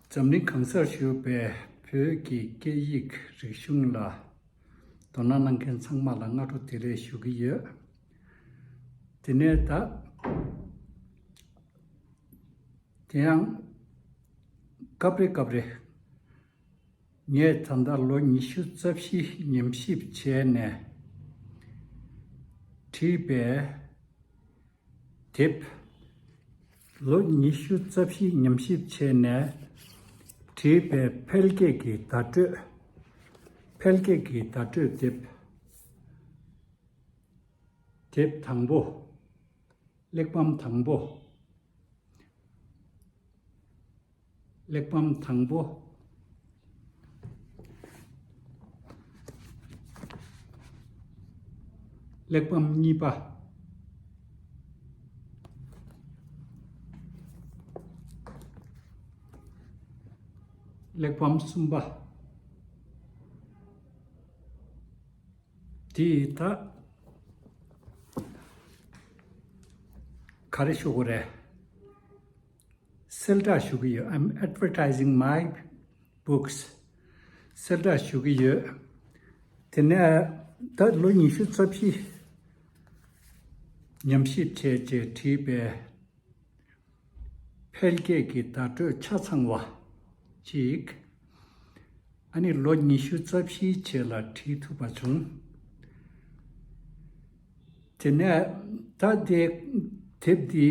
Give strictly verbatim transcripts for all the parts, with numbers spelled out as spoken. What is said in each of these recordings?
འཛམ་གླིང་གང་སར་བཞུགས་པའི་བོད་ཀྱི་སྐད་ཡིག་རིག་གཞུང་ལ་དོ་སྣང་གནང་མཁན་ཚང་མ་ལ་སྔ་དྲོ་བདེ་ལེགས་ཞུ་གི་ཡོད། དེ་ནས་ད། དེ་ཡང་སྐབས་རེ་སྐབས་རེ་ངས་ད་ལྟ་ལོ་ཉི་ཤུ་རྩ་བཞི་ཉམས་ཞིབ་བྱས་ནས་བྲིས་པའི་དེབ། ལོ་ཉི་ཤུ་རྩ་བཞི་ཉམས་ཞིབ་བྱས་ནས་བྲིས་པའི་འཕེལ་རྒྱས་ཀྱི་བརྡ་སྤྲོད། འཕེལ་རྒྱས་ཀྱི་བརྡ་སྤྲོད་དེབ། དེབ་དང་པོ། གླེགས་བམ་དང་པོ། གླེགས་བམ་དང་པོ། གླེགས་བམ་གཉིས་པ། གླེགས་བམ་གསུམ་པ། དེ་ད་ག་རེ་ཞུ་དགོས་རེད། གསལ་བསྒྲགས་ཞུ་གི་ཡོད། I'm advertising my books. གསལ་བསྒྲགས་ཞུ་གི་ཡོད། དེ་ནས་ད་ལོ་ཉི་ཤུ་རྩ་བཞི་ཉམས་ཞིབ་བྱས་རྗེས་བྲིས་པའི་འཕེལ་རྒྱས་ཀྱི་བརྡ་སྤྲོད་ཆ་ཚང་བ་གཅིག། ཨ་ནི་ལོ་ཉི་ཤུ་རྩ་བཞིའི་རྗེས་ལ་བྲིས་ཐུབ་པ་བྱུང་། དེ་ནས་ད་དེ་དེབ་འདི་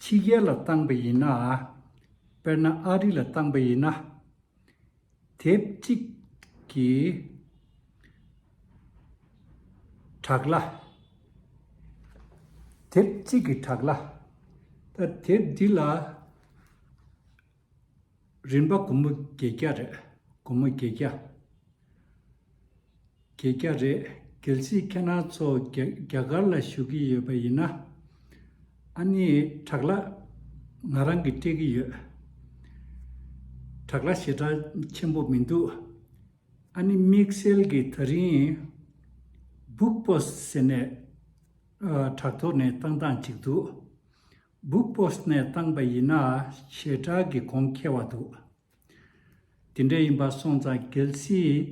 ཕྱི་རྒྱལ་ལ་བཏང་པ་ཡིན་ན། དཔེར་ན་ཨ་རི་ལ་བཏང་པ་ཡིན་ན། དེབ་གཅིག་གི་དྲ་གླ། དེབ་གཅིག་གི་དྲ་གླ། ད་དེབ་འདི་ལ་རིན་པ་སྒོར་མོ་བརྒྱད་བརྒྱ་རེད། སྒོར་མོ་བརྒྱད་བརྒྱ། བརྒྱད་བརྒྱ་རེད། གལ་སྲིད་ཁྱེད་རང་ཚོ་རྒྱ་རྒྱ་གར་ལ་བཞུགས་ཀྱི་ཡོད་པ་ཡིན་ན། ཨ་ནི་དྲ་གླ་ང་རང་གིས་སྤྲད་ཀྱི་ཡོད། དྲ་གླ་ཞེ་དྲག་ཆེན་པོ་མི་འདུག་ཨ་ནི་དམིགས་བསལ་གྱི་ད་རིང་བུག་པོ་སི་ཟེར་ནས་ཨ་དྲ་ཐོག་ནས་བཏང་སྟངས་ཅིག་འདུག་བུག་པོ་སི་ནས་བཏང་པ་ཡིན་ན་ཞེ་དྲག་གི་གོང་ཁེ་བ་འདུག་དེ་འདྲ་ཡིན་པ་སོང་ཙང་གལ་སྲིད་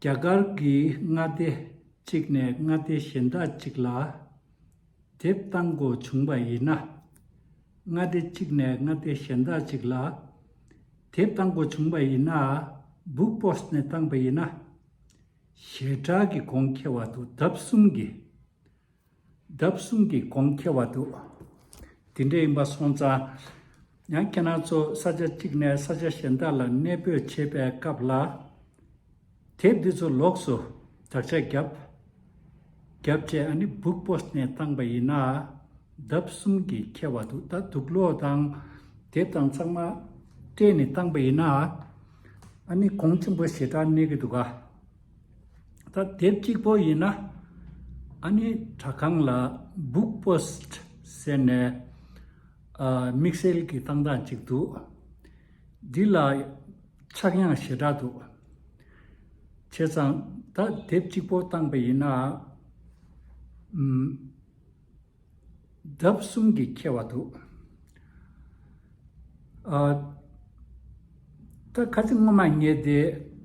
རྒྱ་གར་གྱི་མངའ་སྡེ་གཅིག་ནས་མངའ་སྡེ་གཞན་དག་ཅིག་ལ་དེབ་བཏང་དགོས་བྱུང་པ་ཡིན་ན། མངའ་སྡེ་གཅིག་ནས་མངའ་སྡེ་གཞན་དག་ཅིག་ལ་དེབ་བཏང་དགོས་བྱུང་པ་ཡིན་ན། བུག་པོ་སི་ནས་བཏང་པ་ཡིན་ན་ཞེ་དྲག་གི་གོང་ཁེ་བ་འདུག་ལྡབ་གསུམ་གྱི། ལྡབ་གསུམ་གྱི་གོང་ཁེ་བ་འདུག་དེ་འདྲ་ཡིན་པ་སོང་ཙང་། ཡང་ཁྱེད་རང་ཚོ་ས་ཆ་གཅིག་ནས་ས་ཆ་གཞན་དག་ལ་གནས་སྤོས་བྱེད་པའི་སྐབས་ལ། དེབ་འདི་ཚོ་ལོགས་སུ་དག་ཆ་བརྒྱབ། བརྒྱབ་བྱས་ཨ་ནི་བུག་པོ་སི་ནས་བཏང་པ་ཡིན་ན། ལྡབ་གསུམ་གྱི་ཁེ་བ་འདུག་ད་དུག་ལོག་དང་དེབ་དང་ཚང་མ་སྤྲད་ནས་བཏང་པ་ཡིན་ན། ཨ་ནི་གོང་ཆེན་པོ་ཞེ་དྲག་གནས་ཀྱི་འདུག་ག་ད་དེབ་གཅིག་པོ་ཡིན་ན། ཨ་ནི་དྲ་ཁང་ལ་བུག་པོ་སི་ཟེར་ནས་ཨ་དམིགས་བསལ་གྱི་བཏང་སྟངས་གཅིག་འདུག་འདི་ལ་ཆག་ཡང་ཞེ་དྲག་འདུག་བྱས་ཙང་ད་དེབ་གཅིག་པོ་བཏང་པ་ཡིན་ན། ཨམ། ལྡབ་གསུམ་གྱི་ཁེ་བ་འདུག་ཨ། ད་ཁ་སང་སྔོན་མ་ངས་དེ་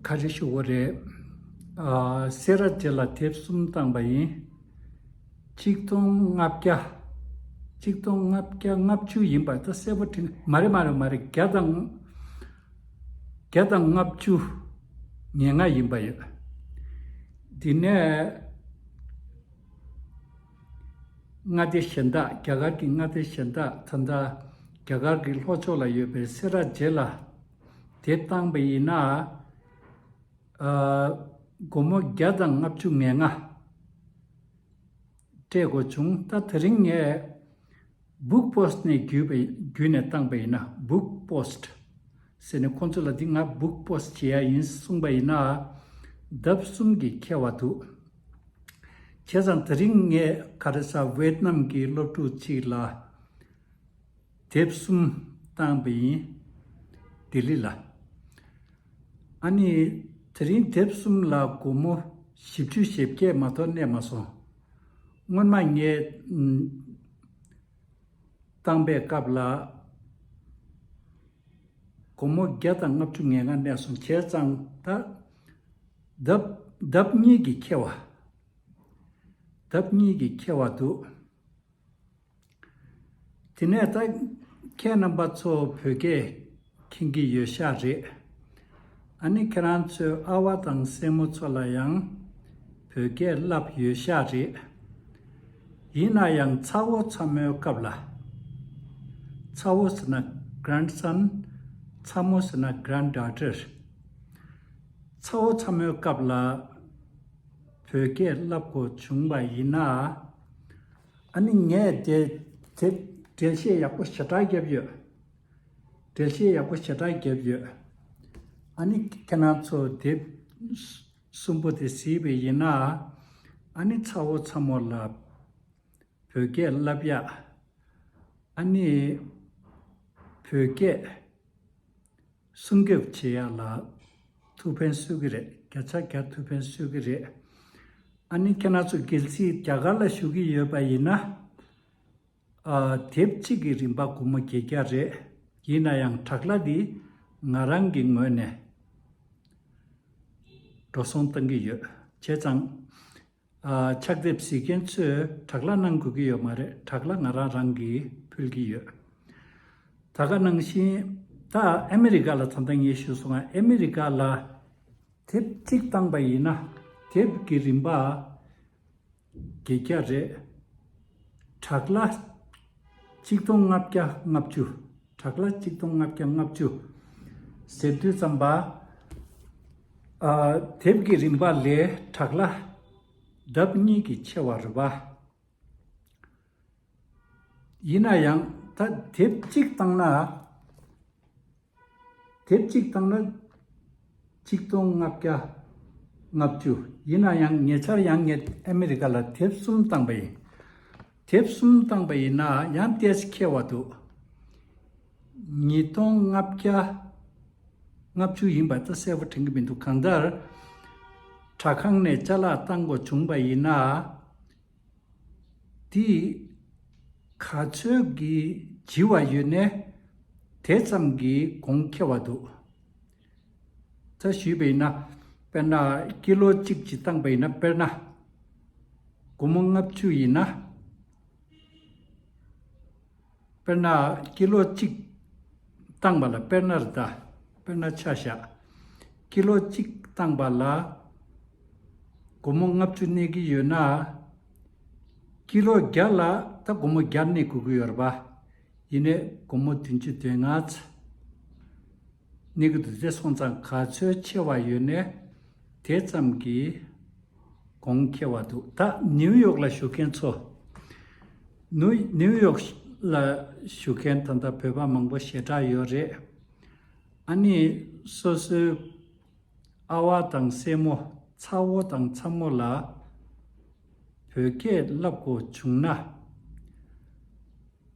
ག་རེ་ཞུ་དགོས་རེད། ཨ། སེ་ར་བྱེས་ལ་དེབ་གསུམ་བཏང་པ་ཡིན། གཅིག་སྟོང་ལྔ་བརྒྱ། གཅིག་སྟོང་ལྔ་བརྒྱ་ལྔ་བཅུ་ཡིན་པ་ད་གསལ་པོ་དྲན། མ་རེད་མ་རེད་མ་རེད། བརྒྱ་དང་། བརྒྱ་དང་ལྔ་བཅུ་ང་ལྔ་ཡིན་པ་ཡོད། དེ་ནས་མངའ་སྡེ་གཞན་དག་རྒྱ་གར་གྱི་མངའ་སྡེ་གཞན་དག་ད་ལྟ་རྒྱ་གར་གྱི་ལྷོ་ཕྱོགས་ལ་ཡོད་པའི་སེ་ར་བྱེས་ལ་དེབ་བཏང་པ་ཡིན་ན། ཨ། སྒོར་མོ་བརྒྱ་དང་ལྔ་བཅུ་ང་ལྔ་སྤྲད་དགོས་བྱུང་། ད་དེ་རིང་ངས་བུག་པོ་སི་ནས་བརྒྱུད་པ་བརྒྱུད་ནས་བཏང་པ་ཡིན་ན། བུག་པོ་སི་ཟེར་ནས་ཁོང་ཚོ་ལ་འདི་ང་བུག་པོ་སི་བྱེད་ཡ་ཡིན་གསུངས་པ་ཡིན་ན། ལྡབ་གསུམ་གྱི་ཁེ་བ་འདུག་བྱས་ཙང་དེ་རིང་ངས་ག་རེ་ཟ། ཝེད་ནམ་གྱི་སློབ་ཕྲུག་ཅིག་ལ་དེབ་གསུམ་བཏང་པ་ཡིན། ལྡི་ལི་ལ། ཨ་ནི་དེ་རིང་དེབ་གསུམ་ལ་སྒོར་མོ་བཞི་བཅུ་ཞེ་བརྒྱད་མ་གཏོགས་གནས་མ་སོང་། སྔོན་མ་ངས་ཨམ་བཏང་པའི་སྐབས་ལ་ སྒོར་མོ་བརྒྱ་དང་ལྔ་བཅུ་ང་ལྔ་གནས་སོང་། བྱས་ཙང་ད་ལྡབ་ལྡབ་གཉིས་ཀྱིས་ཁྱེར་བ། ལྡབ་གཉིས་ཀྱིས་ཁྱེར་བ་འདུག། དེ་ནས་ད་ཁྱེད་རྣམ་པ་ཚོ་བོད་སྐད་མཁྱེན་གྱི་ཡོད་ཤག་རེད། ཨ་ནི་ཁྱེད་རང་ཚོའི་ཨ་བ་དང་སྲས་མོ་ཚོ་ལ་ཡང་བོད་སྐད་བསླབ་ཡོད་ཤག་རེད། ཡིན་ན་ཡང་ཚ་བོ་ཚ་མོའི་སྐབས་ལ། ཚ་བོ་ཟེར་ན་grandson། ཚ་མོ་ཟེར་ན་granddaughter། ཚ་བོ་ཚ་མོའི་སྐབས་ལ་བོད་སྐད་བསླབ་དགོས་བྱུང་བ་ཡིན་ན། ཨ་ནི་ངས་དེ་དེབ་འགྲེལ་བཤད་ཡག་པོ་ཞེ་དྲག་བརྒྱབ་ཡོད། འགྲེལ་བཤད་ཡག་པོ་ཞེ་དྲག་བརྒྱབ་ཡོད། ཨ་ནི་ཁྱེད་རང་ཚོ་དེབ་གསུམ་པོ་དེ་གཟིགས་པ་ཡིན་ན། ཨ་ནི་ཚ་བོ་ཚ་མོ་ལ་བོད་སྐད་བསླབ་ཡག། ཨ་ནི་བོད་སྐད་སྲུང་སྐྱོབ་བྱེད་ཡག་ལ་ཐུགས་ཕན་གསོས་ཀྱི་རེད། བརྒྱ་ཆ་བརྒྱ་ཐུགས་ཕན་གསོས་ཀྱི་རེད། ཨ་ནི་ཁྱེད་རང་ཚོ་གལ་སྲིད་རྒྱ་གར་ལ་བཞུགས་ཀྱི་ཡོད་པ་ཡིན་ན། ཨ། དེབ་གཅིག་གི་རིན་པ་སྒོར་མོ་བརྒྱད་བརྒྱ་རེད། ཡིན་ན་ཡང་དྲག་ལྷ་འདི་ང་རང་གི་ངོས་ནས་འགྲོ་སོང་བཏང་གི་ཡོད། བྱས་ཙང་། ཨ། ཕྱག་དེབ་གཟིགས་མཁན་ཚོས་དྲག་ལྷ་གནང་དགོས་ཀྱི་ཡོད་མ་རེད། དྲག་ལྷ་ང་རང་རང་གིས་ཕུལ་གྱི་ཡོད། ད་ག་ནང་བཞིན་ད་ཨ་མི་རི་ཀ་ལ་ད་ལྟ་ངས་ཞུས་སོང་ང་། ཨ་མི་རི་ཀ་ལ་དེབ་གཅིག་བཏང་པ་ཡིན་ན་དེབ་ཀྱི་རིན་པ་བརྒྱད་བརྒྱ་རེད། དྲག་ལྷ་གཅིག་སྟོང་ལྔ་བརྒྱ་ལྔ་བཅུ། དྲག་ལྷ་གཅིག་སྟོང་ལྔ་བརྒྱ་ལྔ་བཅུ་ཟེར་དུས་ཙམ་པ། ཨ། དེབ་ཀྱི་རིན་པ་ལས་དྲག་ལྷ་ལྡབ་གཉིས་ཀྱིས་ཆེ་བ་རེད་པ། ཡིན་ན་ཡང་ད་དེབ་གཅིག་བཏང་ན། དེབ་གཅིག་བཏང་ན་གཅིག་སྟོང་ལྔ་བརྒྱ་ལྔ་བཅུ། ཡིན་ན་ཡང་ཉེ་ཆར་ཡང་ངས་ཨ་མི་རི་ཀ་ལ་དེབ་གསུམ་བཏང་པ་ཡིན། དེབ་གསུམ་བཏང་པ་ཡིན་ན་ཡང་ཏོག་ཙམ་ཁེ་བ་འདུག། ཉིས་སྟོང་ལྔ་བརྒྱ་ལྔ་བཅུ་ཡིན་པ་ད་གསལ་པོ་དྲན་གྱི་མི་འདུག། གང་ལྟར་དྲ་ཁང་ནས་ཅ་ལག་བཏང་དགོས་བྱུང་པ་ཡིན་ན། དེ་ག་ཚོད་ཀྱི་ལྗི་བ་ཡོད་ནའི་དེ་ཙམ་གྱིས་གོང་ཁེ་བ་འདུག། ད་ཞུས་པ་ཡིན་ན། དཔེར་ན་ཀི་ལོ་གཅིག་ཅིག་བཏང་པ་ཡིན་ན། དཔེར་ན་སྒོར་མོ་ལྔ་བཅུ་ཡིན་ན། དཔེར་ན་ཀི་ལོ་གཅིག་བཏང་པ་ལ། དཔེར་ན་རེད་ད། དཔེར་ན་ཆ་བཞག། ཀི་ལོ་གཅིག་བཏང་པ་ལ་སྒོར་མོ་ལྔ་བཅུ་གནས་ཀྱི་ཡོད་ན། ཀི་ལོ་བརྒྱ་ལ་ད་སྒོར་མོ་བརྒྱ་གནས་དགོས་ཀྱི་ཡོད་རེད་པ། ཡིན་ནའི་སྒོར་མོ་བདུན་ཅུ་དོན་ལྔ་ཚ་གནས་ཀྱི་འདུག། དེ་སོང་ཙང་ག་ཚོད་ཆེ་བ་ཡོད་ནའི་དེ་ཙམ་གྱིས་གོང་ཁེ་བ་འདུག། ད་ནིའུ་ཡོག་ལ་བཞུགས་མཁན་ཚོ། ནིའུ་ནིའུ་ཡོག་ལ་བཞུགས་མཁན་ད་ལྟ་བོད་པ་མང་པོ་ཞེ་དྲག་ཡོད་རེད། ཨ་ནི་སོ་སོའི་ཨ་བ་དང་སྲས་མོ། ཚ་བོ་དང་ཚ་མོ་ལ་བོད་སྐད་བསླབ་དགོས་བྱུང་ན།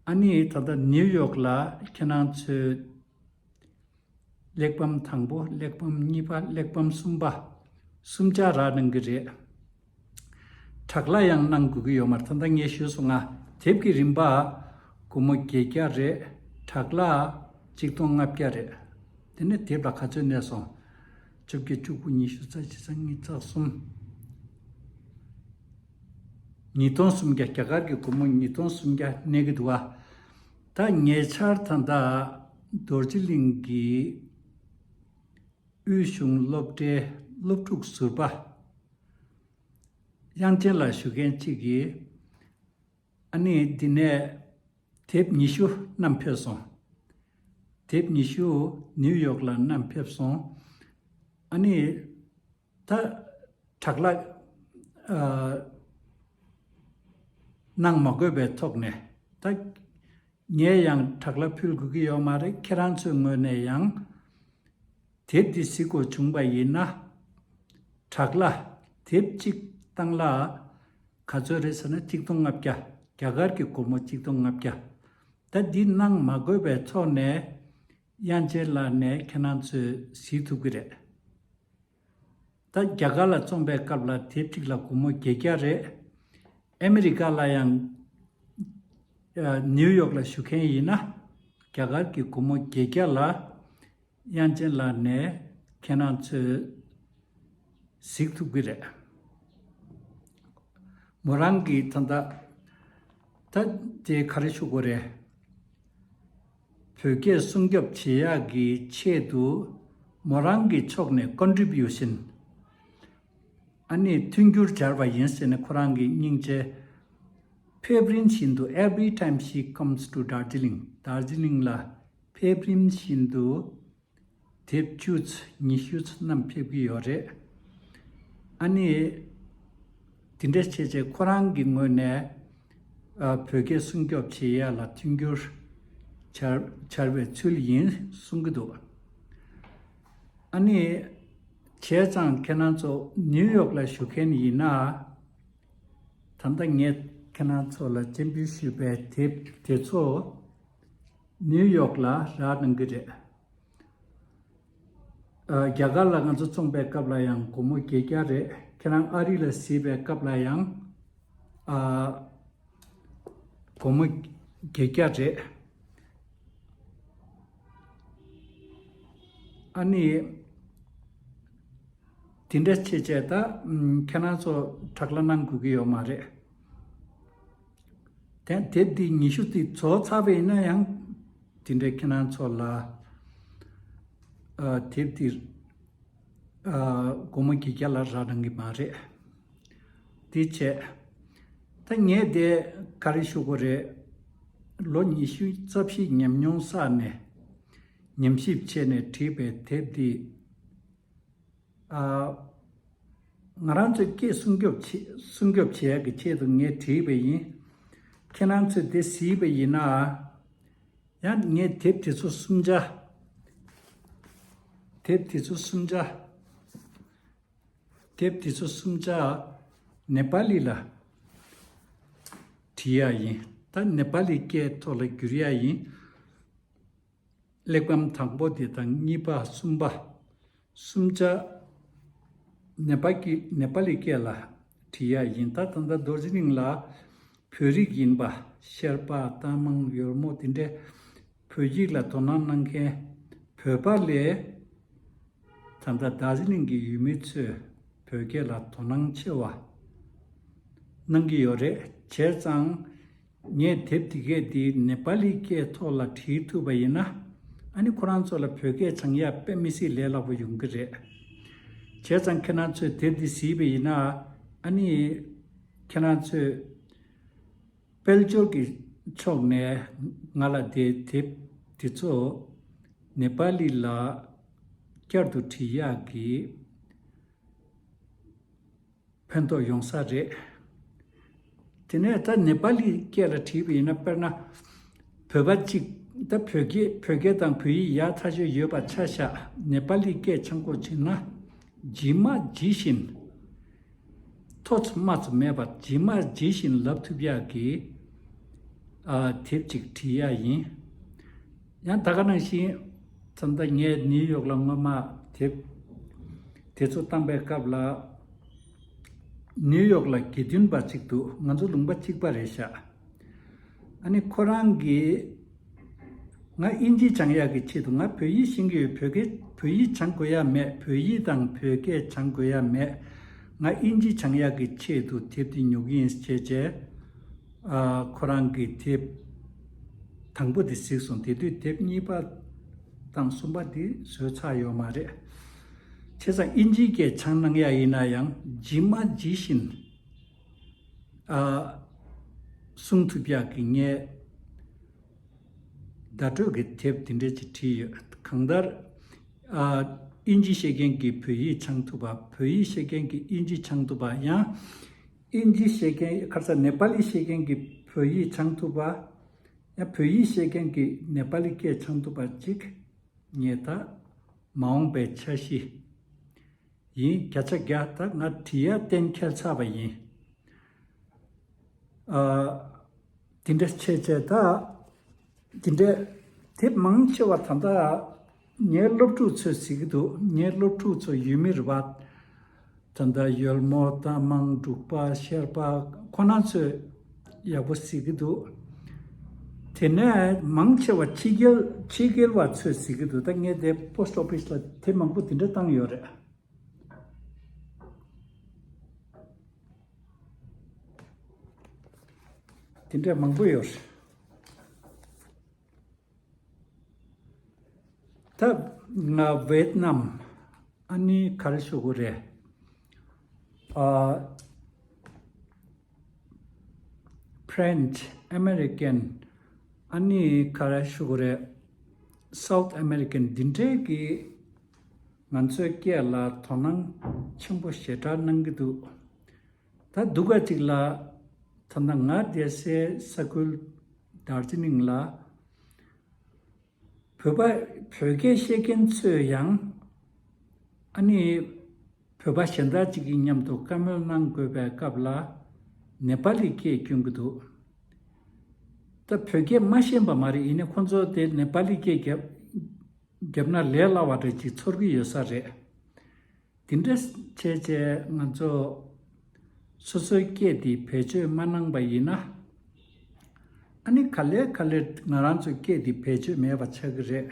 ཨ་ནི་ད་ལྟ་ནིའུ་ཡོག་ལ་ཁྱེད་རང་ཚོའི་གླེགས་བམ་དང་པོ། གླེགས་བམ་གཉིས་པ། གླེགས་བམ་གསུམ་པ། གསུམ་ཆ་རག་གནང་གི་རེད། དྲག་ལྷ་ཡང་གནང་དགོས་ཀྱི་ཡོད་མ་རེད། ད་ལྟ་ངས་ཞུས་སོང་ང་། དེབ་ཀྱི་རིན་པ་སྒོར་མོ་བརྒྱད་བརྒྱ་རེད། དྲག་ལྷ་གཅིག་སྟོང་ལྔ་བརྒྱ་རེད། དེ་ནས་དེབ་ལ་ག་ཚོད་གནས་སོང་། བཅོ་བརྒྱད། བཅུ་དགུ། ཉི་ཤུ་རྩ་གཅིག། རྩ་གཉིས། རྩ་གསུམ། ཉིས་སྟོང་སུམ་བརྒྱ། རྒྱ་གར་གྱི་སྒོར་མོ་ཉིས་སྟོང་སུམ་བརྒྱ་གནས་ཀྱི་འདུག་བ། ད་ཉེ་ཆར་ད་ལྟ་རྡོ་རྗེ་གླིང་གི་དབུས་གཞུང་སློབ་གྲྭའི་སློབ་ཕྲུག་ཟུར་པ་དབྱངས་ཅན་ལགས་ཞུ་མཁན་གཅིག་གིས། ཨ་ནི་འདི་ནས་དེབ་ཉི་ཤུ་བསྣམས་ཕེབས་སོང་། དེབ་ཉི་ཤུ་ནིའུ་ཡོག་ལ་བསྣམས་ཕེབས་སོང་། ཨ་ནི་ད་དྲག་ལྷ་ཨ་གནང་མ་དགོས་པའི་ཐོག་ནས། ད་ངས་ཡང་དྲག་ལྷ་ཕུལ་དགོས་ཀྱི་ཡོད་མ་རེད། ཁྱེད་རང་ཚོའི་ངོས་ནས་ཡང་དེབ་འདི་གཟིགས་དགོས་བྱུང་པ་ཡིན་ན། དྲག་ལྷ་དེབ་གཅིག་བཏང་ལ་ག་ཚོད་རེད་ཟེར་ན་གཅིག་སྟོང་ལྔ་བརྒྱ། རྒྱ་གར་གྱི་སྒོར་མོ་གཅིག་སྟོང་ལྔ་བརྒྱ། ད་འདི་གནང་མ་དགོས་པའི་ཐོག་ནས་དབྱངས་ཅན་ལགས་ནས་ཁྱེད་རང་ཚོས་གཟིགས་ཐུབ་ཀྱི་རེད། ད་རྒྱ་གར་ལ་བཙོང་པའི་སྐབས་ལ་དེབ་གཅིག་ལ་སྒོར་མོ་བརྒྱད་བརྒྱ་རེད། ཨ་མི་རི་ཀ་ལ་ཡང་ཨ་ནིའུ་ཡོག་ལ་བཞུགས་མཁན་ཡིན་ན། རྒྱ་གར་གྱི་སྒོར་མོ་བརྒྱད་བརྒྱ་ལ་ དབྱངས་ཅན་ལགས་ནས་ཁྱེད་རང་ཚོས་གཟིགས་ཐུབ་ཀྱི་རེད། མོ་རང་གིས་ད་ལྟ་ད་དེ་ག་རེ་ཞུ་དགོས་རེད། བོད་སྐད་སྲུང་སྐྱོབ་བྱེད་ཡག་གི་ཆེད་དུ་མོ་རང་གི་ཕྱོགས་ནས་ཀོན་ཊི་བིའུ་ཤན། ཨ་ནི་མཐུན་འགྱུར་སྦྱར་བ་ཡིན་ཟེར་ནས་ཁོ་རང་གི་སྙིང་རྗེ། ཕེབས་རིམ་བཞིན་དུ་every time she comes to Darjeeling, དར་ཇི་ལིང་ལ་ཕེབས་རིམ་བཞིན་དུ་དེབ་བཅུ་ཙམ་ཉི་ཤུ་ཙམ་བསྣམས་ཕེབས་ཀྱི་ཡོད་རེད། ཨ་ནི་དེ་འདྲ་བྱས་བྱས་ཁོ་རང་གི་ངོས་ནས་ཨ་བོད་སྐད་སྲུང་སྐྱོབ་བྱེད་ཡ་ལ་མཐུན་འགྱུར་སྦྱར་སྦྱར་བའི་ཚུལ་ཡིན་གསུང་གི་འདུག་ཨ་ནི་བྱས་ཙང་ཁྱེད་རང་ཚོ་ནིའུ་ཡོག་ལ་བཞུགས་མཁན་ཡིན་ན། ད་ལྟ་ངས་ཁྱེད་རང་ཚོ་ལ་སྤྱན་འབུལ་ཞུས་པའི་དེབ་དེ་ཚོ་ནིའུ་ཡོག་ལ་རག་གནང་གི་རེད། ཨ་རྒྱ་གར་ལ་ང་ཚོ་བཙོང་པའི་སྐབས་ལ་ཡང་སྒོར་མོ་བརྒྱད་བརྒྱ་རེད། ཁྱེད་རང་ཨ་རི་ལ་གཟིགས་པའི་སྐབས་ལ་ཡང་ཨ་སྒོར་མོ་བརྒྱད་བརྒྱ་རེད། ཨ་ནི་དེ་འདྲ་བྱས་བྱས་ད་ཨམ་ཁྱེད་རང་ཚོ་དྲག་གླ་གནང་དགོས་ཀྱི་ཡོད་མ་རེད། དེ་དེབ་འདི་ཉི་ཤུ་འདི་རྫོགས་ཚར་བ་ཡིན་ན་ཡང་དེ་འདྲའི་ཁྱེད་རང་ཚོ་ལ་ཨ་དེབ་འདི་ཨ་སྒོར་མོ་བརྒྱད་བརྒྱ་ལ་རག་གནང་གི་མ་རེད། དེ་བྱས་ད་ངས་དེ་ག་རེ་ཞུ་དགོས་རེད། ལོ་ཉི་ཤུ་རྩ་བཞི་ཉམས་མྱོང་བསགས་ནས་ཉམས་ཞིབ་བྱས་ནས་བྲིས་པའི་དེབ་འདི། ཨ། ང་རང་ཚོའི་སྐད་སྲུང་སྐྱོབ་བྱེད་སྲུང་སྐྱོབ་བྱེད་ཡག་གི་ཆེད་དུ་ངས་བྲིས་པ་ཡིན། ཁྱེད་རང་ཚོས་དེ་གཟིགས་པ་ཡིན་ན། ཡང་ངས་དེབ་དེ་ཚོ་གསུམ་ཆ། དེབ་དེ་ཚོ་གསུམ་ཆ། དེབ་དེ་ཚོ་གསུམ་ཆ་ནེ་པ་ལི་ལ་བྲིས་ཡག་ཡིན། ད་ནེ་པ་ལི་སྐད་ཐོག་ལ་བསྒྱུར་ཡག་ཡིན། གླེགས་བམ་དང་པོ་དེ་དང་གཉིས་པ་གསུམ་པ། གསུམ་ཆ་ནེ་པ་ཀི་ནེ་པ་ལི་སྐད་ལ་བྲིས་ཡག་ཡིན། ད་ད་ལྟ་རྡོ་རྗེ་གླིང་ལ་བོད་རིགས་ཡིན་པ་ཤར་པ་རྟ་མང་ཡོལ་མོ་དེ་འདྲའི་བོད་ཡིག་ལ་དོ་སྣང་གནང་མཁན་བོད་པ་ལས་ད་ལྟ་རྡོ་རྗེ་གླིང་གི་ཡུལ་མི་ཚོས་བོད་སྐད་ལ་དོ་སྣང་ཆེ་བ་གནང་གི་ཡོད་རེད། བྱས་ཙང་། ངས་དེབ་དེ་གས་འདི་ནེ་པ་ལི་སྐད་ཐོག་ལ་བྲིས་ཐུབ་པ་ཡིན་ན། ཨ་ནི་ཁོ་རང་ཚོ་ལ་བོད་སྐད་སྦྱང་ཡག་དཔེ་མི་སྲིད་ལས་སླ་པོ་ཡོང་གི་རེད། བྱས་ཙང་ཁྱེད་རང་ཚོས་དེབ་འདི་གཟིགས་པ་ཡིན་ན། ཨ་ནི་ཁྱེད་རང་ཚོས་དཔལ་འབྱོར་གྱི་ཕྱོགས་ནས་ང་ལ་དེ་དེབ་དེ་ཚོ་ནེ་པ་ལི་ལ་བསྐྱར་དུ་བྲིས་ཡག་གི་ཕན་ཐོགས་ཡོང་ས་རེད། དེ་ནས་ད་ནེ་པ་ལི་སྐད་ལ་བྲིས་པ་ཡིན་ན། དཔེར་ན་བོད་པ་གཅིག་ད་བོད་སྐད་བོད་སྐད་དང་བོད་ཡིག་ཡག་ཐག་ཆོད་ཡོད་པ་ཆ་བཞག་ནེ་པ་ལི་སྐད་སྦྱང་དགོས་བྱུང་ན། ཇི་མ་ཇི་བཞིན་ཐོ་ཚོ་མ་ཚོ་མེད་པར་ཇི་མ་ཇི་བཞིན་ལབ་ཐུབ་ཡག་གི་ཨ་དེབ་ཅིག་བྲིས་ཡག་ཡིན། ཡང་ད་ག་ནང་བཞིན་ད་ལྟ་ངས་ནིའུ་ཡོག་ལ་སྔོན་མ་དེབ་དེ་ཚོ་བཏང་པའི་སྐབས་ལ། ནིའུ་ཡོག་ལ་དགེ་འདུན་པ་གཅིག་འདུག་ང་ཚོ་ལུང་པ་གཅིག་པ་རེད་ཤག་ཨ་ནི་ཁོ་རང་གིས་ང་དབྱིན་ཇི་སྦྱང་ཡག་གི་ཆེད་དུ། ང་བོད་ཡིག་ཤེས་ཀྱི་ཡོད། བོད་སྐད་བོད་ཡིག་སྦྱང་དགོས་ཡ་མེད། བོད་ཡིག་དང་བོད་སྐད་སྦྱང་དགོས་ཡ་མེད། ང་དབྱིན་ཇི་སྦྱང་ཡག་གི་ཆེད་དུ་དེབ་འདི་ཉོ་གི་ཡིན་ཞེས་བྱས། ཨ་ཁོ་རང་གིས་དེབ་དང་པོ་དེ་གཟིགས་སོང་། དེ་དུས་དེབ་གཉིས་པ་དང་གསུམ་པ་དེ་བཟོས་ཚར་ཡོད་མ་རེད། བྱས་ཙང་དབྱིན་ཇིའི་སྐད་སྦྱང་གནང་ཡག་ཡིན་ན་ཡང་ཇི་མ་ཇི་བཞིན་ཨ་གསུང་ཐུབ་ཡག་གི་ངས་བརྡ་སྤྲོད་ཀྱི་དེབ་དེ་འདྲ་ཅིག་བྲིས་ཡོད། གང་ལྟར་ཨ་དབྱིན་ཇི་ཤེས་མཁན་གྱིས་བོད་ཡིག་སྦྱང་ཐུབ་པ། བོད་ཡིག་ཤེས་མཁན་གྱིས་དབྱིན་ཇི་སྦྱང་ཐུབ་པ། ཡང་དབྱིན་ཇི་ཤེས་མཁན་ཁ་སང་ནེ་པ་ལི་ཤེས་མཁན་གྱིས་བོད་ཡིག་སྦྱང་ཐུབ་པ། ཡང་བོད་ཡིག་ཤེས་མཁན་གྱིས་ནེ་པ་ལི་སྐད་སྦྱང་ཐུབ་པ་ཅིག་ངས་ད་མ་འོངས་པའི་འཆར་གཞི་ཡིན། བརྒྱ་ཆ་བརྒྱ་ད་ང་བྲིས་ཡ་གཏན་འཁེལ་ཚར་བ་ཡིན། ཨ་དེ་འདྲ་བྱས་བྱས་ད་དེ་འདྲ་དེབ་མང་ཆེ་བ་ད་ལྟ་ངའི་སློབ་ཕྲུག་ཚོས་གཟིགས་ཀྱི་འདུག་ངའི་སློབ་ཕྲུག་ཚོ་ཡུལ་མི་རེད་པ། ད་ལྟ་ཡོལ་མོ་རྟ་མང་འབྲུག་པ་ཤར་པ་ཁོ་ན་ཚོས་ཡག་པོ་གཟིགས་ཀྱི་འདུག་དེ་ནས་མང་ཆེ་བ་ཕྱི་རྒྱལ་ཕྱི་རྒྱལ་བ་ཚོས་གཟིགས་ཀྱི་འདུག་ད་ངས་དེ་པོ་སི་ཊི་ཨོ་ཕི་སི་ལ་དེབ་མང་པོ་དེ་འདྲ་བཏང་ཡོད་རེད། དེ་འདྲ་མང་པོ་ཡོད་རེད། ད་ང་ཝེད་ནམ། ཨ་ནི་ག་རེ་ཞུ་དགོས་རེད། ཨ། French American། ཨ་ནི་ག་རེ་ཞུ་དགོས་རེད། South American། འདི་འདྲའི་གི་ང་ཚོའི་སྐད་ལ་དོ་སྣང་ཆེན་པོ་ཞེ་དྲག་གནང་གི་འདུག་ད་སྡུག་ག་ཅིག་ལ། ད་ལྟ་ང་བསྡད་སའི་ས་ཁུལ་དར་ཇི་ལིང་ལ། བོད་པ་བོད་སྐད་བཤད་མཁན་ཚོས་ཡང་། ཨ་ནི། བོད་པ་གཞན་དག་ཅིག་གི་མཉམ་དུ་བཀའ་མོལ་གནང་དགོས་པའི་སྐབས་ལ། ནེ་པ་ལི་སྐད་སྐྱོན་གྱི་འདུག་ད་བོད་སྐད་མ་ཤེས་པ་མ་རེད། ཡིན་ནའི་ཁོང་ཚོ་དེ་ནེ་པ་ལི་སྐད་རྒྱབ་རྒྱབ་ན་ལས་སླ་བ་འདྲ་ཅིག་ཚོར་གྱི་ཡོད་ས་རེད། དེ་འདྲ་བྱས་བྱས་ང་ཚོ་སོ་སོའི་སྐད་དེ་བེད་སྤྱོད་མ་གནང་པ་ཡིན་ན། ཨ་ནི་ག་ལེར་ག་ལེར་ང་རང་ཚོའི་སྐད་དེ་བེད་སྤྱོད་མེད་པ་ཆགས་ཀྱི་རེད།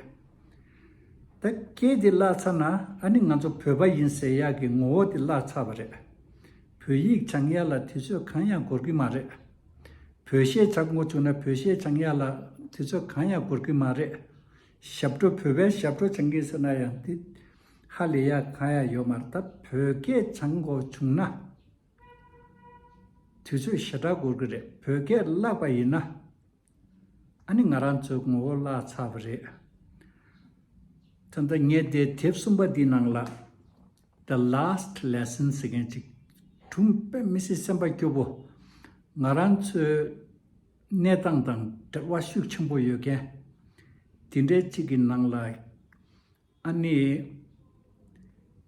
ད་སྐད་དེ་བརླག་ཚར་ན། ཨ་ནི་ང་ཚོ་བོད་པ་ཡིན་ཟེར་ཡག་གི་ངོ་བོ་དེ་བརླག་ཚར་བ་རེད། བོད་ཡིག་སྦྱང་ཡག་ལ་དུས་ཚོད་གང་ཡང་འགོར་གྱི་མ་རེད། བོད་གཞས་སྦྱང་དགོས་བྱུང་ན་བོད་གཞས་སྦྱང་ཡག་ལ་དུས་ཚོད་གང་ཡང་འགོར་གྱི་མ་རེད། ཞབས་བྲོ་བོད་པའི་ཞབས་བྲོ་སྦྱང་གི་ཟེར་ན་ཡང་དེ་ཧ་ལས་ཡག་གང་ཡང་ཡོད་མ་རེད། ད་བོད་སྐད་སྦྱང་དགོས་བྱུང་ན་དུས་ཚོད་ཞེ་དྲག་འགོར་གྱི་རེད། བོད་སྐད་བརླག་པ་ཡིན་ན། ཨ་ནི་ང་རང་ཚོའི་ངོ་བོ་བརླག་ཚར་བ་རེད། ད་ལྟ་ངས་དེ་དེབ་གསུམ་པ་འདིའི་ནང་ལ། The Last Lesson ཟེར་མཁན་ཅིག་སྒྲུང་དཔེ་མི་སྲིད་སེམས་པ་སྐྱོ་པོ། ང་རང་ཚོའི་གནས་སྟངས་དང་འབྲེལ་བ་ཤུགས་ཆེན་པོ་ཡོད་མཁན། དེ་འདྲའི་ཅིག་གི་ནང་ལ། ཨ་ནི།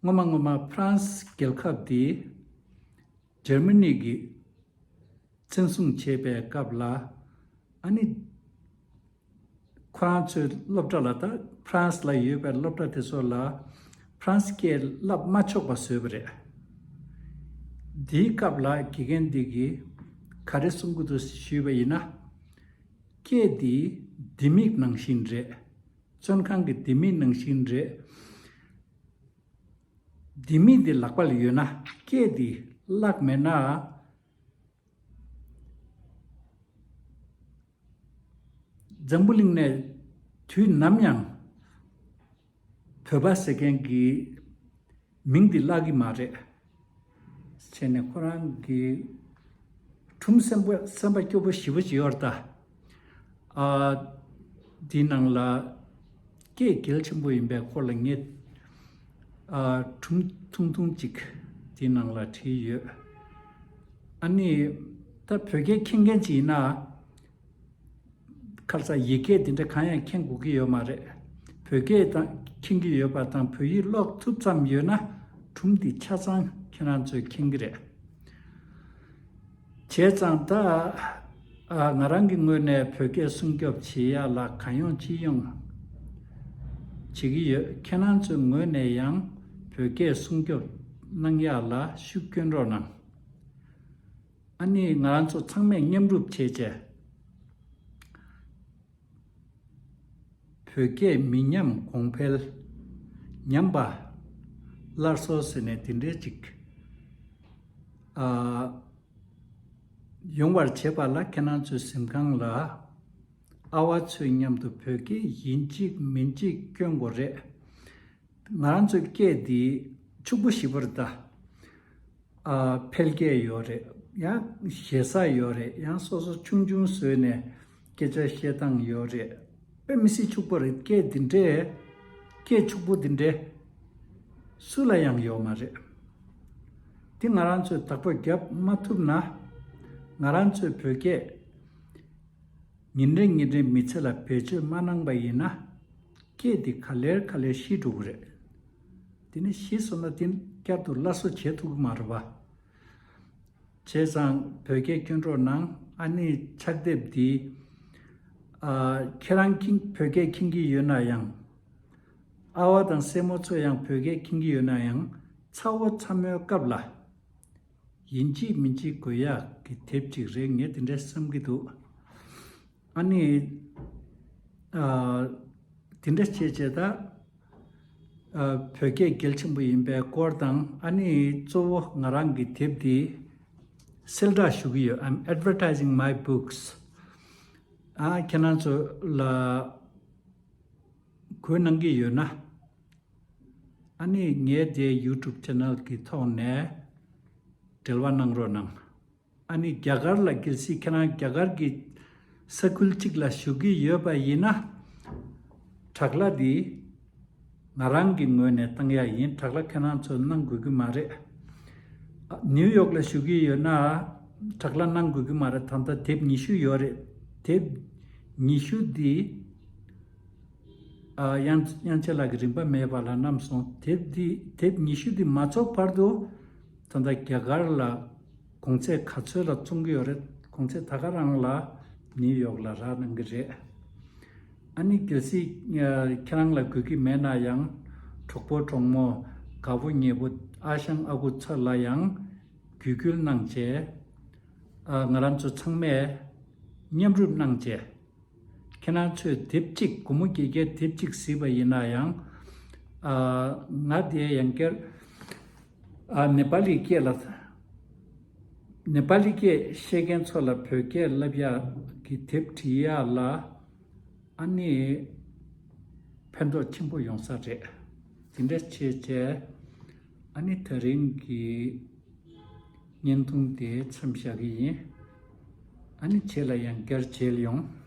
སྔོན་མ་སྔོན་མ་ཧྥ་རན་སི་རྒྱལ་ཁབ་དེ་འཇར་མ་ནི་གིས་བཙན་བཟུང་བྱས་པའི་སྐབས་ལ། ཨ་ནི། ཁོ་རང་ཚོའི་སློབ་གྲྭ་ལ། ད་ཧྥ་རན་སི་ལ་ཡོད་པའི་སློབ་གྲྭ་དེ་ཚོ་ལ་ཧྥ་རན་སི་སྐད་བསླབ་མ་ཆོག་པ་བཟོས་པ་རེད། དེའི་སྐབས་ལ་དགེ་རྒན་འདི་གིས་ག་རེ་གསུང་གི་འདུག་ཞུས་པ་ཡིན་ན། སྐད་འདི་ལྡེ་མིག་ནང་བཞིན་རེད། བཙོན་ཁང་གི་ལྡེ་མིག་ནང་བཞིན་རེད། ལྡེ་མིག་འདི་ལག་པ་ལ་ཡོད་ན་སྐད་འདི་བརླག་མེད་ན། འཛམ་བུ་གླིང་ནས་དུས་ནམ་ཡང་བོད་པ་ཟེར་མཁན་གྱི་མིང་འདི་བརླག་གི་མ་རེད། བྱས་ནས་ཁོ་རང་གི་སྒྲུང་སེམས་པ་སེམས་པ་སྐྱོ་པོ་ཞེ་པོ་ཅིག་ཡོད་རེད་ད། ཨ། འདི་ནང་ལ་སྐད་གལ་ཆེན་པོ་ཡིན་པའི་སྐོར་ལ་ངས། ཨ། སྒྲུང་ཐུང་ཐུང་ཅིག་འདི་ནང་ལ་བྲིས་ཡོད། ཨ་ནི། ད་བོད་སྐད་མཁྱེན་མཁན་ཅིག་ཡིན་ན། ཁ་སང་ཡིག་སྐད་འདི་འདྲ་གང་ཡང་མཁྱེན་དགོས་ཀྱི་ཡོད་མ་རེད། བོད་སྐད་དང་མཁྱེན་གྱི་ཡོད་པ་དང་བོད་ཡིག་ཀློག་ཐུབ་ཙམ་ཡོད་ན། སྒྲུང་འདི་ཆ་ཚང་ཁྱེད་རང་ཚོས་མཁྱེན་གྱི་རེད། བྱས་ཙང་ད། ཨ། ང་རང་གི་ངོས་ནས་བོད་སྐད་སྲུང་སྐྱོབ་བྱེད་ཡག་ལ་གང་ཡོང་ཅི་ཡོང་བྱེད་ཀྱི་ཡོད། ཁྱེད་རང་ཚོའི་ངོས་ནས་ཡང་བོད་སྐད་སྲུང་སྐྱོབ་གནང་ཡག་ལ་ཤུགས་སྐྱོན་རོགས་གནང་། ཨ་ནི་ང་རང་ཚོ་ཚང་མས་མཉམ་རུབ་བྱས་བྱས། བོད་སྐད་མི་ཉམས་གོང་འཕེལ། ཉམས་པ་སླར་གསོ་ཟེར་ནས་དེ་འདྲའི་ཅིག་ཨ། ཡོང་བར་བྱེད་པ་ལ་ཁྱེད་རང་ཚོའི་གཟིམ་ཁང་ལ་ཨ་བ་ཚོའི་མཉམ་དུ་བོད་སྐད་ཡིན་གཅིག་མིན་གཅིག་སྐྱོན་དགོས་རེད། ང་རང་ཚོའི་སྐད་འདི་ཕྱུག་པོ་ཞེ་པོ་རེད་ད། ཨ། འཕེལ་རྒྱས་ཡོད་རེད། ཡང་ཞེ་ས་ཡོད་རེད། ཡང་སོ་སོ་ཆུང་ཆུང་བཟོས་ནས་སྐད་ཆ་བཤད་སྟངས་ཡོད་རེད། དཔེ་མི་སྲིད་ཕྱུག་པོ་རེད། སྐད་འདི་འདྲས། སྐད་ཕྱུག་པོ་འདི་འདྲས་སུ་ལ་ཡང་ཡོད་མ་རེད། འདི་ང་རང་ཚོས་བདག་པོ་རྒྱབ་མ་ཐུབ་ན། ང་རང་ཚོས་བོད་སྐད་ཉིན་རེ་ཉིན་རེ་མི་ཚེ་ལ་བེད་སྤྱོད་མ་གནང་པ་ཡིན་ན། སྐད་འདི་ག་ལེར་ག་ལེར་ཤི་འགྲོ་གི་རེད། དེ་ནས་ཤི་སོང་ན་དེ་བསྐྱར་དུ་སླར་གསོ་བྱེད་ཐུབ་ཀྱི་མ་རེད་པ། བྱས་ཙང་བོད་སྐད་སྐྱོན་རོགས་གནང་། ཨ་ནི་ཕྱག་དེབ་འདི། ཨ། ཁྱེད་རང་མཁྱེན་བོད་སྐད་མཁྱེན་གྱི་ཡོད་ན་ཡང་། ཨ་བ་དང་སྲས་མོ་ཚོ་ཡང་བོད་སྐད་མཁྱེན་གྱི་ཡོད་ན་ཡང་། ཚ་བོ་ཚ་མོའི་སྐབས་ལ་ཡིན་གཅིག་མིན་གཅིག་དགོས་ཡག་གི་དེབ་ཅིག་རེད། ངས་དེ་འདྲ་བསམ་གྱི་འདུག་ཨ་ནི། ཨ། དེ་འདྲ་བྱས་བྱས་ད། ཨ། བོད་སྐད་གལ་ཆེན་པོ་ཡིན་པའི་སྐོར་དང་། ཨ་ནི་གཙོ་བོ་ང་རང་གི་དེབ་འདི་གསལ་བསྒྲགས་ཞུ་གི་ཡོད། I'm advertising my books. ཨ། ཁྱེད་རང་ཚོ་ལ་གུས་གནང་གི་ཡོད་ན། ཨ་ནི་ངའི་དེ་YouTube channel གི་ཐོག་ནས་འབྲེལ་བ་གནང་རོགས་གནང་། ཨ་ནི་རྒྱ་གར་ལ། གལ་སྲིད་ཁྱེད་རང་རྒྱ་གར་གྱི་ས་ཁུལ་གཅིག་ལ་བཞུགས་ཀྱི་ཡོད་པ་ཡིན་ན། དྲག་ལྷ་འདི་ང་རང་གི་ངོས་ནས་བཏང་ཡ་ཡིན། དྲག་ལྷ་ཁྱེད་རང་ཚོ་གནང་དགོས་ཀྱི་མ་རེད། ཨ། ནིའུ་ཡོག་ལ་བཞུགས་ཀྱི་ཡོད་ན། དྲག་ལྷ་གནང་དགོས་ཀྱི་མ་རེད། ད་ལྟ་དེབ་ཉི་ཤུ་ཡོད་རེད། དེབ་ཉི་ཤུ་འདི། ཨ། དབྱངས་དབྱངས་ཅན་ལགས་ཀྱི་རིན་པ་མེད་པ་ལ་བསྣམས་སོང་། དེབ་འདི། དེབ་ཉི་ཤུ་འདི་མ་ཚོགས་བར་དུ་ད་ལྟ་རྒྱ་གར་ལ་གོང་ཚད་ག་ཚོད་ལ་བཙོང་གི་ཡོད་རེད། གོང་ཚད་ད་ག་རང་ལ་ནིའུ་ཡོག་ལ་རག་གནང་གི་རེད། ཨ་ནི་གལ་སྲིད་ཁྱེད་རང་ལ་དགོས་ཀྱི་མེད་ན་ཡང་། གྲོགས་པོ་གྲོགས་མོ། དགའ་པོ་ཉེ་པོ། ཨ་ཞང་ཨ་ཁུ་ཚོ་ལ་ཡང་བརྒྱུད་སྐུལ་གནང་བྱས། ཨ། ང་རང་ཚོ་ཚང་མས་མཉམ་རུབ་གནང་བྱས། ཁྱེད་རང་ཚོས་དེབ་གཅིག་སྒོར་མོ་བརྒྱད་བརྒྱ་དེབ་གཅིག་གཟིགས་པ་ཡིན་ན་ཡང་། ཨ། ང་དེ་ཡང་བསྐྱར། ཨ། ནེ་པ་ལི་སྐད་ལ། ནེ་པ་ལི་སྐད་ཤེས་མཁན་ཚོ་ལ་བོད་སྐད་བསླབ་ཡག་གི་དེབ་བྲིས་ཡག་ལ། ཨ་ནི་ཕན་ཐོགས་ཆེན་པོ་ཡོང་ས་རེད། དེ་འདྲ་བྱས་བྱས། ཨ་ནི་དེ་རིང་གི་བརྙན་ཐུང་དེ་མཚམས་བཞག་གི་ཡིན། ཨ་ནི་རྗེས་ལ་ཡང་བསྐྱར་མཇལ་ཡོང་།